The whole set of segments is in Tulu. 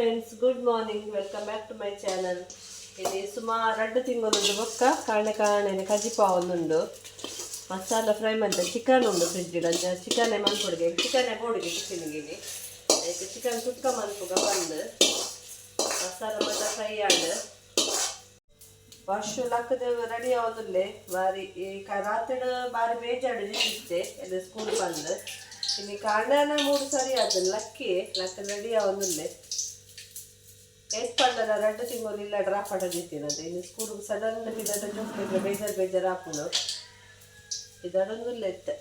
Friends, good morning, welcome back to my channel. ಇಲ್ಲಿ ಸುಮಾರು ರಡ್ಡು ತಿಂಗಳೊಂದು ಬೊಕ್ಕ ಕಾಣೆ ಕಾಣೆ ಕಜಿಪಾವೊಂದುಂಡು, ಮಸಾಲ ಫ್ರೈ ಮಂತೆ. ಚಿಕನ್ ಉಂಡು ಫ್ರಿಜ್, ಅಂಚ ಚಿಕನ್ ಮನ್ಪುಡುಗೆ, ಚಿಕನ್ ಬೋಡಿಗೆ ಟಿಫಿನ್ಗೆ. ಐಕ್ ಚಿಕನ್ ಸುಕ್ಕ ಮನ್ಪುಗ ಬಂದು ಮಸಾಲ ಮಾತ ಫ್ರೈ ಆಂಡ್. ವರ್ಷ ಲಕ್ಕದ ರೆಡಿ ಆವೊಂದುಲ್ಲೆ. ಬಾರಿ ಈ ರಾತ್ರಿ ಬಾರಿ ಬೇಜಾಡು ಇತ್ತೆ ಎಲ್ಲ ಸ್ಕೂಲ್ ಬಂದು. ಇನ್ನು ಕಾಂಡನ ಮೂಡು ಸರಿ ಆತು. ಲಕ್ಕಿ ಲಕ್ಕ ರೆಡಿ ಆವೊಂದುಲ್ಲೆ. ಏತ್ ಪಂಡಲ ರಡ್ಡು ತಿಂಗಳು ಇಲ್ಲ ಡ್ರಾಪ್ ಆಡದಿತ್ತಿನದು. ಇನ್ನು ಸ್ಕೂಲ್ ಸಡನ್ ಪಿದಾಟ ಜೋಕ್ಲೆಗ್ ಬೇಜಾರು ಬೇಜಾರು ಆಪುಂಡು. ಪಿದಾಡೊಂದುಲ್ಲೆ ಇತ್ತೆ.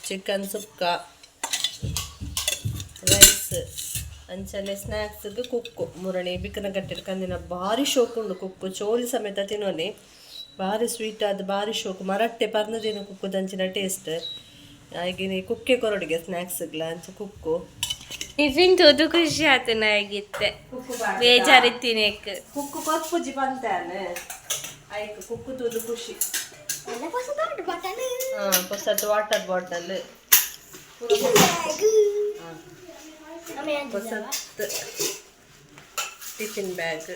ಚಿಕನ್ ಸುಕ್ಕ, ರೈಸ್, ಅಂಚನೆ ಸ್ನ್ಯಾಕ್ಸ್ಗೆ ಕುಕ್ಕು ಮುರಣಿ ಬಿಕ್ಕನ ಕಟ್ಟಿರ್ ಕಂದಿನ. ಭಾರಿ ಶೋಕುಂಡು ಕುಕ್ಕು. ಚೋಲಿ ಸಮೇತ ತಿನ್ನೋನಿ. ಭಾರಿ ಸ್ವೀಟ್ ಆದ್ ಭಾರಿ ಶೋಕು. ಮರಟ್ಟೆ ಪರ್ನದಿನ ಕುಕ್ಕು ದಂಚಿನ ಟೇಸ್ಟ್. ಹಾಗೆ ಕುಕ್ಕೆ ಕೊರೊಡಿಗೆ ಸ್ನ್ಯಾಕ್ಸ್ಗ್ಲ ಅಂಚ ಕುಕ್ಕು. ಟಿಫಿನ್ ತೂದು ಖುಷಿ ಆತನ ಆಗಿತ್ತೆ. ಕುಕ್ಕು. ಬೇಜಾರಿತ್ತಿನೇಕ್. ಕುಕ್ಕು ಕೊರ್ಪುಜಿ ಪಂತಾನೆ, ಐಕ್ ಕುಕ್ಕು ತೂದು ಖುಷಿ. ಹಾ, ಹೊಸದು ವಾಟರ್ ಬಾಟಲ್, ಹೊಸತ್ ಟಿಫಿನ್ ಬ್ಯಾಗ್.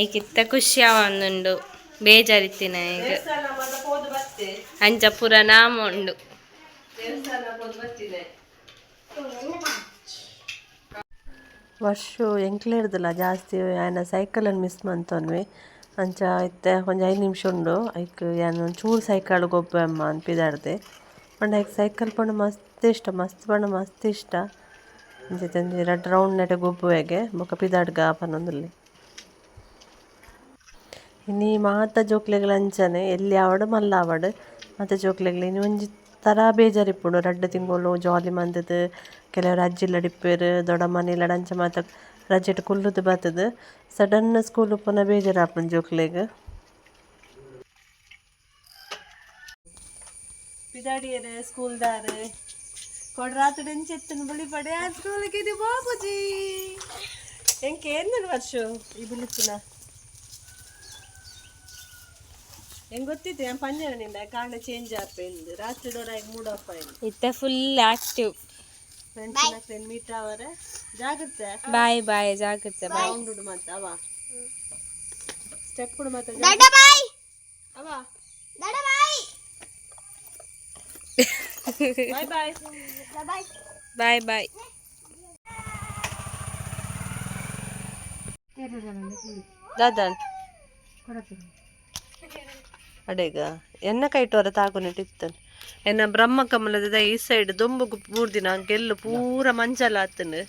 ಐಕಿತ್ತ ಖುಷಿ ಆವೊಂದುಂಡು, ಬೇಜಾರಿತ್ತಿನ ಈಗ. ದೇವಸ್ಥಾನ ಮಾತ ಪೋದು ಬತ್ತೆ. ಅಂಚ ಪೂರ ನಾಮ ಉಂಡು. ದೇವಸ್ಥಾನ ಪೋದು ಬತ್ತಿದೆ. ವರ್ಷ ಎಂಕ್ಲೇರ್ದಲ್ಲ ಜಾಸ್ತಿ ಆಯನ ಸೈಕಲನ್ನು ಮಿಸ್ ಮಂತೊನ್ವೆ. ಅಂಚ ಇತ್ತೆ ಒಂಜಿ 5 ನಿಮಿಷ ಉಂಡು. ಐಕ್ ಯಾನ್ ಒಂಚೂರು ಸೈಕಲ್ ಗೊಬ್ಬೆ ಅಮ್ಮ ಅನ್ಪಿದಾಡ್ದೆ ಪಂಡ. ಐಕ್ ಸೈಕಲ್ ಪಂಡ ಮಸ್ತ್ ಇಷ್ಟ, ಮಸ್ತ್ ಪಂಡ ಮಸ್ತ್ ಇಷ್ಟ. ಅಂಚ ಒಂಜಿ ರಡ್ಡ್ ರೌಂಡ್ ನೆಟೆ ಗೊಬ್ಬುವೆಗೆ, ಬೊಕ ಪಿದಾಡ್ಗ ಪನೊಂದುಲ್ಲೆ. ಇನಿ ಮಾತ ಜೋಕ್ಲೆಗ್ಲ ಅಂಚನೆ, ಎಲ್ಲಿ ಆವಡ್ ಮಲ್ಲ ಆವಡ್ ಮಾತ ಜೋಕ್ಲೆಗ್ಲ ಇನಿ ಒಂಜಿ ತರ ಬೇಜಾರ್ ಇಪ್ಪುಂಡು. ರಡ್ಡ್ ತಿಂಗೊಲು ಜಾಲಿ ಮಂತುದು, ಕೆಲವೆರ್ ಅಜ್ಜಿಲ್ಲಡ್ ಇಪ್ಪುವೆರ್, ದೊಡ್ಡಮ್ಮನ ಇಲ್ಲಡ್, ಅಂಚ ಮಾತ ರಜೆಟ್ ಕುಲ್ಲುದು ಬತ್ತುದು ಸಡನ್ ಸ್ಕೂಲ್ ಉಪ್ಪುನ ಬೇಜಾರ್ ಆಪುಂಡು ಜೋಕ್ಲೆಗ್. ಪಿದಾಡಿಯೆರ್ ಸ್ಕೂಲ್ ದಾರ್. ಕೊಡ್ರಾತುಡು ಎಂಚೆತ್ತುನು ಬುಳಿಪಡೆ. ಆ ಸ್ಕೂಲ್ಗೆ ಇದು ಬಾಬುಜಿ ಎಂಕೆ ಎಂದನು ವರ್ಷ ಈ ಬುಲಿಪುನ ಹೆಂಗ್ ಗೊತ್ತಿತ್ತು? ಯಾನ್ ಪಂಜನ ನಿಂದ ಕಾಂಡ ಚೇಂಜ್ ಆಪೆಂದು. ರಾತ್ರಿ ಡೋರಾಗಿ ಮೂಡ್ ಆಫ್ ಆಯ್ತು. ಇತ್ತೆ ಫುಲ್ ಆಕ್ಟಿವ್. ಫ್ರೆಂಡ್ಸ್ ಮೀಟ್ ಆವರೆ. ಜಾಗ್ರತೆ. ಬಾಯ್ ಬಾಯ್, ಜಾಗ್ರತೆ, ಬಾಯ್. ರೌಂಡ್ ಮಾತ ಅವ ಸ್ಟೆಪ್ ಮಾತ ಅವ. Bye bye. Bye bye. ದಾದಾ ಅಡೇಗ ಎನ್ನ ಕೈಟೋರ ತಾಗುನಿಟ್ಟಿತ್ತು. ಎನ್ನ ಬ್ರಹ್ಮ ಕಮಲದ ಈ ಸೈಡ್ ದೊಂಬುಗು ಬೂರ್ದಿನ ಗೆಲ್ಲು ಪೂರ ಮಂಜಲ ಆತನು.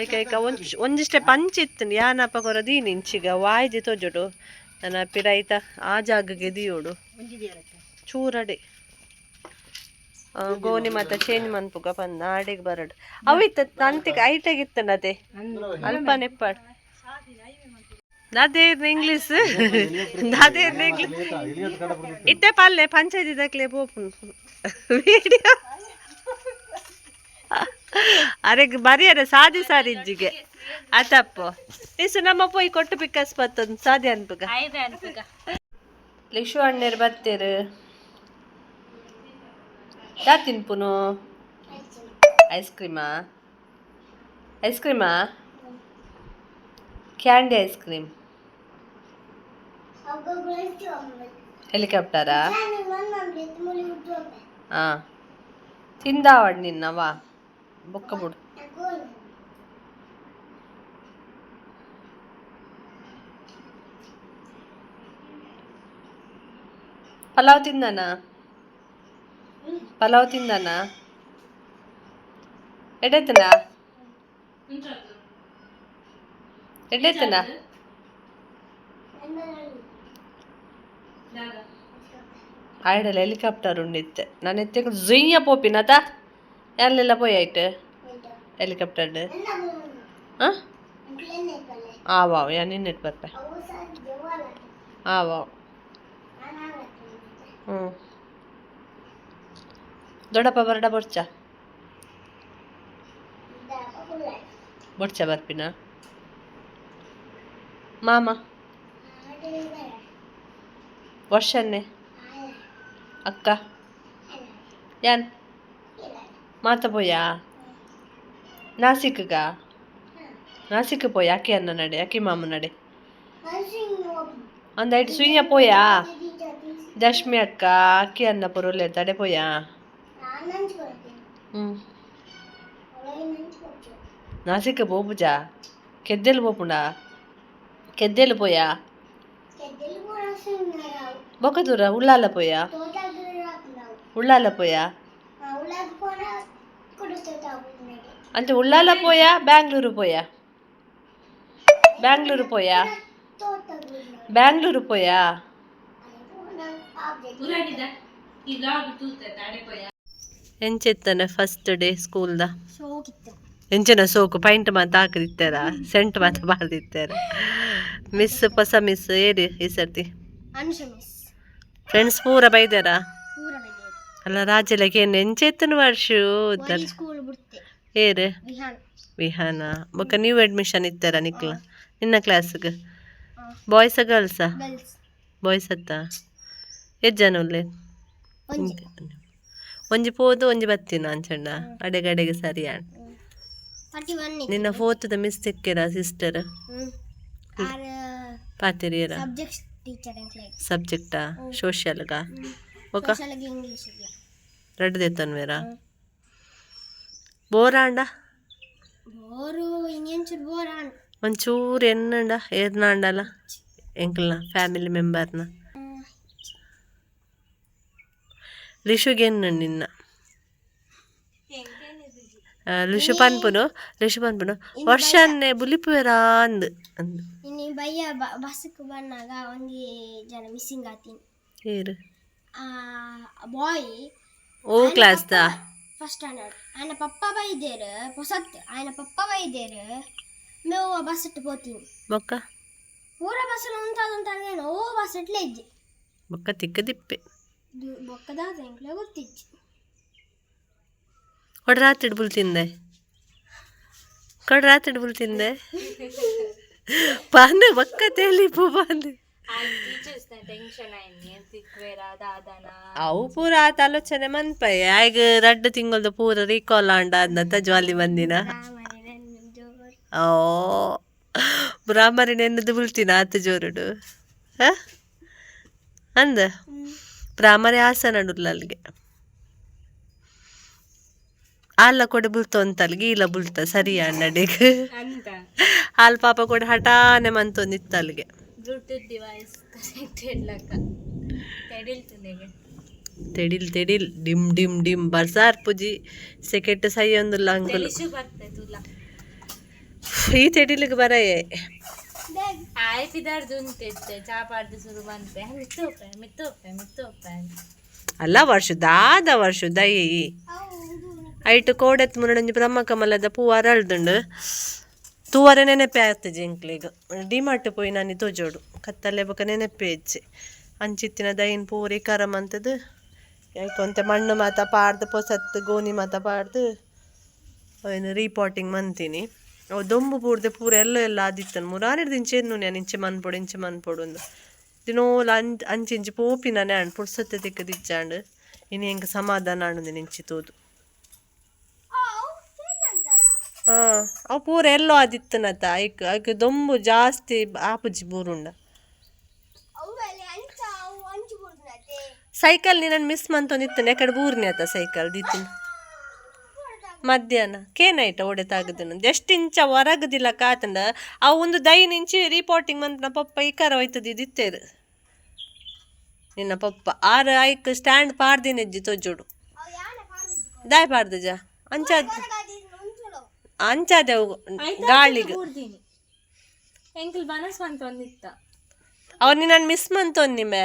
ಐಕ ಐಕ ಒಂಜಿ ಒಂಜಿಷ್ಟೆ ಪಂಚಿ ಇತ್ತನು. ಯಾನಪ್ಪ ಕೊರ ದೀನಿ ಇಂಚಿಗ ವಾಯ್ದಿ ತೋಜೋಡು. ನನ್ನ ಪಿರೈತ ಆ ಜಾಗಗೆ ದಿಯೋಡು ಚೂರಡೆ. ಗೋನಿ ಮಾತ ಚೇಂಜ್ ಮನ್ಪುಗ ಪಂದ ಆಡೆಗ್ ಬರಡು. ಅವು ಇತ್ತ ತಂತಿಗೆ ಐಟಗಿತ್ತನ ಅದೇ ಅಲ್ಪ ನೆಪ್ಪಾಡು. ದಾದೇರ್ನ ಇಂಗ್ಲೀಷ್, ದಾದೇರ್ನ ಇಂಗ್ಲೀಷ್. ಇತ್ತೆ ಪಲ್ಲೆ ಪಂಚಾಯತಿ ದಕ್ಲೆ ಪೋಪುನು ವಿಡಿಯೋ. ಅರೆಗ್ ಬರಿಯರೆ ಸಾದಿ ಸಾರಿ ಇಜ್ಜಿಗೆ ಆತಪ್ಪು. ಇಸು ನಮ್ಮ ಪೋಯಿ ಕೊಟ್ಟು ಪಿಕ್ಕಸ್ ಪತ್ತೊಂದು ಸಾದಿ ಅನ್ಪುಗ. ಲಿಶು ಅಣ್ಣೇರು ಬತ್ತೇರು. ಯಾ ತಿನ್ಪುನು? ಐಸ್ ಕ್ರೀಮಾ? ಐಸ್ ಕ್ರೀಮಾ? ಕ್ಯಾಂಡಿ ಐಸ್ ಕ್ರೀಮ್, ಹೆಲಿಕಾಪ್ಟರಾ? ಹಾಂ, ತಿಂದಾವಡ್ ನಿನ್ನವಾ ಬೊಕ್ಕ ಬುಡು. ಪಲಾವ್ ತಿಂದನಾ? ಪಲಾವ್ ತಿಂದನಾ? ಎಡೆತನ ಎಡೆತನ ಆಯ್ಡಲ್ಲ ಹೆಲಿಕಾಪ್ಟರ್ ಉಂಡಿತ್ತೆ. ನಾನು ಎತ್ತೆ ಝುಯ್ಯ ಪೋಪಿನತ ಅಲ್ಲೆಲ್ಲ ಪೋಯ್ ಆಯ್ತು ಹೆಲಿಕಾಪ್ಟರ್. ಹಾಂ, ಆವಾವ್ ಯಾ ನಿನ್ನೆಟ್ ಬರ್ಪೆ. ಆವಾವ್. ಹ್ಞೂ, ದೊಡ್ಡಪ್ಪ ಬರಡ ಬೊಡ್ಚ ಬೊಡ್ಚ ಬರ್ಪಿನ. ಮಾಮ ವರ್ಷನ್ನೇ ಅಕ್ಕ ಯಾನ್ ಮಾತ ಪೋಯಾ. ನಾಸಿಕ್ಗ ನಾಸಿಕ್ ಪೋಯ ಅಕ್ಕಿ ಅನ್ನ ನಡೆ ಅಕ್ಕಿ ಮಾಮ ನಡೆ ಅಂದ ಐಟ್ ಸುಯ್ಯ ಪೋಯಾ ಜಶ್ಮಿ ಅಕ್ಕ ಅಕ್ಕಿ ಅನ್ನ ಪುರುಲೆ ತಡೆ ಪೋಯಾ. ಹ್ಮ್ ನಾಸಿಕ್ ಪೋಪುಜಾ ಕೆದ್ದೆಲು ಪೋಪುಂಡಾ ಕೆದ್ದೆಲು ಪೋಯಾ ಬೊಕ ದೂರ ಉಳ್ಳಾಲ ಪೋಯಾ ಉಳ್ಳಾಲ ಪೋಯಾ ಅಂಚ ಉಳ್ಳಾಲ ಪೋಯಾ ಬ್ಯಾಂಗ್ಳೂರು ಪೋಯಾ ಬ್ಯಾಂಗ್ಳೂರು ಪೋಯಾ ಬ್ಯಾಂಗ್ಳೂರು ಪೋಯಾ. ಎಂಚೆತ್ತನೆ ಫಸ್ಟ್ ಡೇ ಸ್ಕೂಲ್ದ? ಎಂಚಿನ ಸೋಕು ಪೈಂಟ್ ಮಾತ ಹಾಕದಿತ್ತಾರ ಸೆಂಟ್ ಮಾತ ಬಾರ್ದಿತ್ತಾರ ಮಿಸ್ ಹೊಸ ಮಿಸ್ ಏರಿ ಈ ಸರ್ತಿ? ಫ್ರೆಂಡ್ಸ್ ಪೂರ ಬೈದಾರ ಅಲ್ಲ ರಾಜಲಕ್ಕೆ ಏನು ಎಂಚೆತ್ತನ ವರ್ಷ? ಏರು ವಿಹಾನ ಬೊಕ್ಕ ನ್ಯೂ ಅಡ್ಮಿಷನ್ ಇತ್ತಾರ ನಿಕ್ಲ ನಿನ್ನ ಕ್ಲಾಸ್ಗೆ ಬಾಯ್ಸ ಗರ್ಲ್ಸಾ? ಬಾಯ್ಸ್ ಅತ್ತ ಎಷ್ಟ್ ಜನ ಉಲ್ಲೆ? ಒಂಜಿ ಪೋದು ಒಂಜಿ ಬತ್ತಿನ ಅಂಚಂಡ ಅಡೆಗಡೆಗೆ ಸರಿ ಆಂಡ್. ನಿನ್ನ ಫೋರ್ತದ ಮಿಸ್ ತಿಕ್ಕಿರ ಸಿಸ್ಟರ್ ಪಾತೆರಿಯರ ಸಬ್ಜೆಕ್ಟಾ ಸೋಷಿಯಲ್ಗ ಬೊಕ ರಡ್ಡ್ ದೆತ್ತೊನ್ವೆರಾ ಬೋರಾಂಡ ಒಂಚೂರು ಎನ್ನಂಡ ಏರ್ನಾಂಡಲ ಎಂಕಲ್ನ ಫ್ಯಾಮಿಲಿ ಮೆಂಬರ್ನ ಲಿಶುಗೆ ಎನ್ನು ನಿನ್ನ ಲಿಶು ಪನ್ಪುನು ಲಿಶು ಪನ್ಪುನು ವರ್ಷನ್ನೇ ಬುಲಿಪುವೆರಾ ಅಂದ್ ಅಂದ್. ಇನ್ನು ಬಯ್ಯ ಬಸ್ಕ್ ಬನ್ನಾಗ ಒಂಜಿ ಜನ ಮಿಸ್ಸಿಂಗ್ ಆತೀನಿ. ಏರು? ಬಾಯ್. ಓ ಕ್ಲಾಸ್ the? First standard. ಆಯನ ಪಪ್ಪ ಬೈದೇರು ಪೊಸತ್ ಆಯನ ಪಪ್ಪ ಬೈದೇರು ಮೇವು ಬಸ್ ಇಟ್ಟು ಪೋತೀನಿ. ಬೊಕ್ಕ? ಪೂರ ಬಸ್ ಉಂತಾದಂತ ಓ ಬಸ್ ಇಟ್ಲೆ ಇಜ್ಜಿ. ಬೊಕ್ಕ ತಿಕ್ಕದಿಪ್ಪೆ. ಬೊಕ್ಕದಾದ ಎಂಕ್ಲೆ ಗೊತ್ತಿಜ್ಜಿ. ಕೊಡ ರಾತ್ರಿ ಬುಲ್ ತಿಂದೆ ಕೊಡ ರಾತ್ರಿ ಬುಲ್ ತಿಂದೆ ಪಾನು ಬೊಕ್ಕ ತೇಲಿಪು ಬಂದು. ಅವು ಪೂರ ಆತ ಆಲೋಚನೆ ಮನ್ಪಯ್ಯ ಆಯ್ಗ ರಡ್ಡು ತಿಂಗಳದ ಪೂರ ರೀಕಾಲ್ ಆಂಡ ಅಂದತ್ತ ಜ್ವಾಲಿ ಮಂದಿನ ಓ ಬ್ರಾಹ್ಮರಿ ನೆನ್ನದು ಬುಲ್ತಿನ ಆತ ಜೋರುಡು ಹ ಅಂದ ಬ್ರಾಹ್ಮರಿ ಆಸನ ಅಲ್ಲಿಗೆ ಆಲ ಕೊಡೆ ಬುಲ್ತ ಅಂತಲ್ಗೆ ಇಲ್ಲ ಬುಲ್ತ ಸರಿ ಅಣ್ಣಡಿಗೆ ಹಾಲ್ ಪಾಪ ಕೊಡೆ ಹಠಾನೆ ಮಂತೊಂದಿತ್ತು ಅಲ್ಲಿಗೆ. ಬ್ಲೂಟೂತ್ ಡಿವೈಸ್ ಕನೆಕ್ಟೆಡ್ ಲಕ್ಕ ತೆಡಿಲ್ತುಂದೆಗೆ. ತೆಡಿಲ್ ತೆಡಿಲ್ ಡಿಮ್ ಡಿಮ್ ಡಿಮ್ ಬರ್ಸಾರ್ ಪುಜಿ ಸೆಕೆಟ್ ಸೈಯೊಂದುಲ್ಲ ಅಂಕುಲು. ತೆಲಿಶು ಬರ್ತದೆ ತುಲ. ಈ ತೆಡಿಲಿಗೆ ಬರಯೆ. ಆಯ್ ಪಿದಾರ್ದು ಉಂತಿತ್ತೆ ಚಾಪಾಡ್ದು ಶುರು ಬಂತೆ ಮಿತ್ತೋಪೆ ಮಿತ್ತೋಪೆ ಮಿತ್ತೋಪೆ. ಅಲ್ಲ ವರ್ಷ ದಾದ ವರ್ಷ ದೈ ಐಟ್ ಕೋಡೆತ್ ಮುರಡಂಜಿ ಬ್ರಹ್ಮ ಕಮಲದ ಪೂ ಅರಳ್ದುಂಡು ತೂವರೆ ನೆನಪೆ ಆಗ್ತದೆ ಎಂಕ್ಲೆಗ್ ಡಿಮಾರ್ಟ್ ಪೋಯಿ ನಾನಿ ತೋಜೋಡು ಕತ್ತಲೆ ಬೊಕ ನೆನಪೆ ಹೆಚ್ಚೆ ಅಂಚಿತ್ತಿನ ದೈನ್ ಪೂರಿ ಕರಮ್ ಅಂತದು ಐಕೊಂತೆ ಮಣ್ಣು ಮಾತ ಪಾಡ್ದು ಪೊಸತ್ತು ಗೋಣಿ ಮಾತ ಪಾಡ್ದು ಅವೇನು ರೀಪಾಟಿಂಗ್ ಮಂತೀನಿ. ಅವು ದೊಂಬು ಪೂರ್ದೆ ಪೂರ ಎಲ್ಲ ಎಲ್ಲ ಆದಿತ್ತನು ಮುರಾನಿಡ್ದು ಇಂಚೆ ನಾನು ಇಂಚೆ ಮನ್ಪೊಡು ಇಂಚೆ ಮನ್ಪೊಡು ಅಂದು ದಿನೋಲ ಅಂಚ್ ಅಂಚಿಂಚಿ ಪೋಪಿನಾನೆ ಆಂಡ್ ಪುರ್ಸತ್ತೆ ತಿಕ್ಕದಿಜ್ಜಾಂಡ್ ಇನಿ ಎಂಕ್ ಸಮಾಧಾನ ಆಂಡ್ ಇಂಚಿ ತೂದು. ಹಾಂ ಅವು ಪೂರ ಎಲ್ಲೋ ಆದಿತ್ತನತ ಐಕ್ ಐಕ್ ದೊಂಬು ಜಾಸ್ತಿ ಆಪುಜಿ ಬೂರುಂಡ. ಸೈಕಲ್ ನಿನ್ನನ್ನು ಮಿಸ್ ಮಂತೊಂದಿತ್ತನೆ ಯಾಕಡೆ ಬೂರ್ನಿ ಆತ ಸೈಕಲ್ ದಿತ್ತಿನ ಮಧ್ಯಾಹ್ನ ಕೇನೈಟ ಓಡೆ ತಾಗದಿನ ಎಷ್ಟು ಇಂಚ ಹೊರಗದಿಲ್ಲ ಕಾತಂಡ ಅವು ಒಂದು ದೈನ್ ಇಂಚಿ ರಿಪೋರ್ಟಿಂಗ್ ಮಂತ್ನ ಪಪ್ಪ ಇಕಾರ ಹೋಯ್ತದ ಇದಿತ್ತೇರು ನಿನ್ನ ಪಪ್ಪ ಆರು ಐಕ್ ಸ್ಟ್ಯಾಂಡ್ ಪಾಡ್ದಿನೆಜ್ಜಿ ತೊಜ್ಜೋಡು ದಾಯ್ ಪಾಡ್ದಜ ಅಂಚಾದ ಅಂಚಾದೆ ಅವು ಗಾಳಿಗೆ. ಎಂಕಲ್ ಬನಸ್ ಮಂತೊಂದಿತ್ತ. ಅವ್ರು ನಿನ್ನನ್ನು ಮಿಸ್ ಮಂತೊಂದಿಮೆ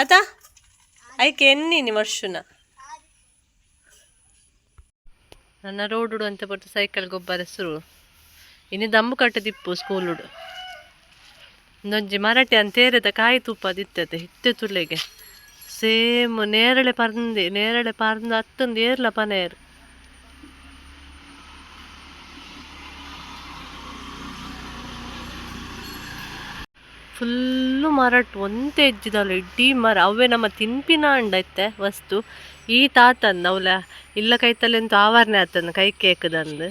ಆತ ಐಕೆ ಎನ್ನಿನಿ ವರ್ಷುನ ನನ್ನ ರೋಡುಡು ಅಂತ ಪಟ್ಟು ಸೈಕಲ್ ಗೊಬ್ಬರ ಶುರು ಇನ್ನು ದಮ್ಮು ಕಟ್ಟದಿಪ್ಪು ಸ್ಕೂಲುಡು ಒಂದೊಂಜಿ ಮರಟೆ ಅಂತೇರದ ಕಾಯಿ ತುಪ್ಪ ದಿತ್ತತೆ ಇತ್ತೆ ತುಲೆಗೆ ಸೇಮ್ ನೇರಳೆ ಪರ್ಂದೆ ನೇರಳೆ ಪರ್ಂದು ಅತ್ತೊಂದು ಏರ್ಲ ಪನೇರು. ಫುಲ್ಲು ಮರಟ್ ಒಂತೆ ಎಜ್ಜಿದಲ್ಲ ಇಡೀ ಮರ ಅವೇ ನಮ್ಮ ತಿನ್ಪಿನ ಅಂಡೈತೆ ವಸ್ತು. ಈ ತಾತಂದು ಅವಲ ಇಲ್ಲ ಕೈತಲೆಂತು ಆವರಣೆ ಆತಂದು ಕೈ ಕೇಕದಂದು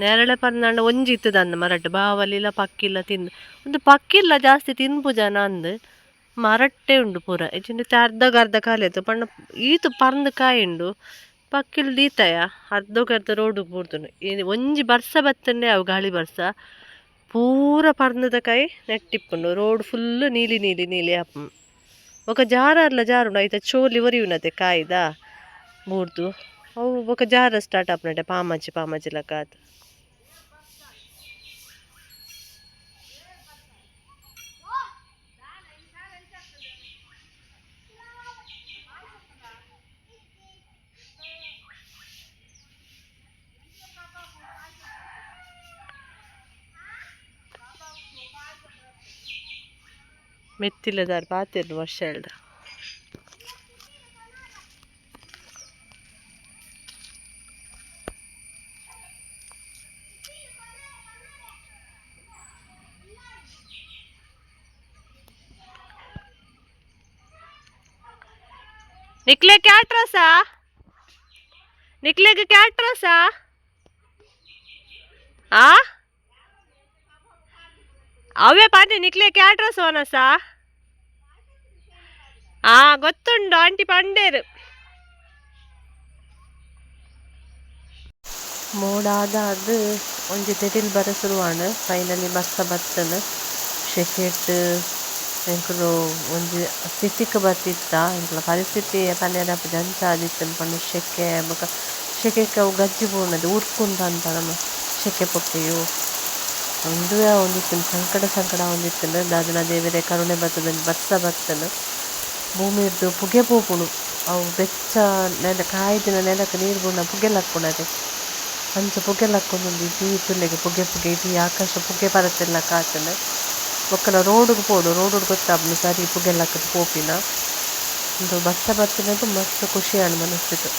ನೇರಳೆ ಪರ್ನಾಂಡ ಒಂಜಿ ಇತ್ತದಂದು ಮರಟ್ ಬಾವಲಿಲ್ಲ ಪಕ್ಕಿಲ್ಲ ತಿಂದು ಒಂದು ಪಕ್ಕಿಲ್ಲ ಜಾಸ್ತಿ ತಿನ್ಪು ಜನ ಅಂದು ಮರಟ್ಟೆ ಉಂಡು ಪೂರ ಇಜ್ಜಿಂಡ ಅರ್ಧಗ್ ಅರ್ಧ ಖಾಲಿ ಆಯ್ತು ಪಂಡ ಈತು ಪರ್ಂದ್ ಕಾಯಿ ಉಂಡು ಪಕ್ಕಿಲ್ ದೀತಾಯ ಅರ್ಧಕ್ಕೆ ಅರ್ಧ ರೋಡುಗ್ ಬೂರ್ದುಂಡು. ಒಂಜಿ ಬರ್ಸ ಬತ್ತಂಡೆ ಅವು ಗಾಳಿ ಬರ್ಸ ಪೂರ ಪರ್ಂದದ ಕಾಯಿ ನೆಟ್ಟಿಪ್ಪುಂಡು ರೋಡ್ ಫುಲ್ ನೀಲಿ ನೀಲಿ ನೀಲಿ ಆಪುಂಡು. ಬೊಕ ಜಾರರ್ಲ ಜಾರುಂಡು ಐತ ಚೋಲಿ ಒರಿಯುನತೆ ಕಾಯ್ದ ಬೂರ್ದು ಅವು ಬೊಕ ಜಾರ ಸ್ಟಾರ್ಟ್ ಆಪುನಟೆ ಪಾಮಜ್ಜಿ ಪಾಮಜ್ಜಿ ಲೆಕ್ಕ ಆತ್. ಮೆತ್ತಿಲ್ಲದಾರ್ ಪಾತೆರ್ನು ವರ್ಷ ಹೇಳ್ದ. ನಿಕ್ಲೆ ಕ್ಯಾಟ್ರಸಾ ನಿಕ್ಲೆಗ್ ಕ್ಯಾಟ್ರಸಾ ಆ ಅವೇ ಪಾತೆ ನಿಕ್ಲೆ ಕ್ಯಾಟ್ರಸ್ ಓನಸಾ ಆ ಗೊತ್ತುಂಡು ಆಂಟಿ ಪಂಡೇರು. ಮೋಡಾದ ಅದು ಒಂಜಿ ತೆಡಿಲ್ ಬರ ಶುರುವಾಂಡ್ ಫೈನಲಿ ಬರ್ಸ ಬತ್ತನ ಶೆಕೆಟ್ ಎಂಕುಲು ಒಂಜಿ ಸ್ಥಿತಿಕ್ ಬತ್ತಿತ್ತ ಎಂಕುಲ ಪರಿಸ್ಥಿತಿ ಪನ್ಯರಪ್ಪ ಜಂಚ ಆದಿತ್ತನ್ ಪಂಡ ಶೆಕೆ ಬೊಕ ಶೆಕೆಕ್ ಅವು ಗಜ್ಜಿ ಬೂರ್ನದು ಉರ್ಕುಂದು ಅಂತ ನಮ್ಮ ಶೆಕೆ ಪೊಕ್ಕೆಯು ಉಂದುವೇ ಒಂದಿತ್ತುಂಡು ಸಂಕಟ ಸಂಕಟ ಒಂದಿತ್ತುಂಡು ದಾದನ ದೇವೆರೆ ಕರುಣೆ ಬತ್ತದ ಬರ್ಸ ಬತ್ತನ ಭೂಮಿರ್ದು ಪುಗೆ ಪೋಪುಂಡು ಅವು ಬೆಚ್ಚ ನೆಲ ಕಾಯ್ದಿನ ನೆಲಕ್ ನೀರು ಬೂರ್ನ ಪುಗೆ ಲಕ್ಕುಂಡತೆ ಅಂಚ ಪುಗೆ ಲಕ್ಕೊಂದುಂಡು ಇಡೀ ತುಲೆಗ್ ಪುಗೆ ಪುಗೆ ಇಡೀ ಆಕಾಶ ಪುಗೆ ಪರತೆಲ್ಲ ಕಾತುಂಡು ಬೊಕ್ಕಲ ರೋಡುಗು ಪೋಡು ರೋಡುಡು ಗೊತ್ತಾಪುಂಡು ಸರಿ ಪುಗೆ ಲಕ್ಕುದು ಪೋಪಿನ ಉಂದು ಬರ್ಸ ಬತ್ತಿನಗ ಮಸ್ತ್ ಖುಷಿ ಆಂಡ್ ಮನಸ್ಸುಗ್.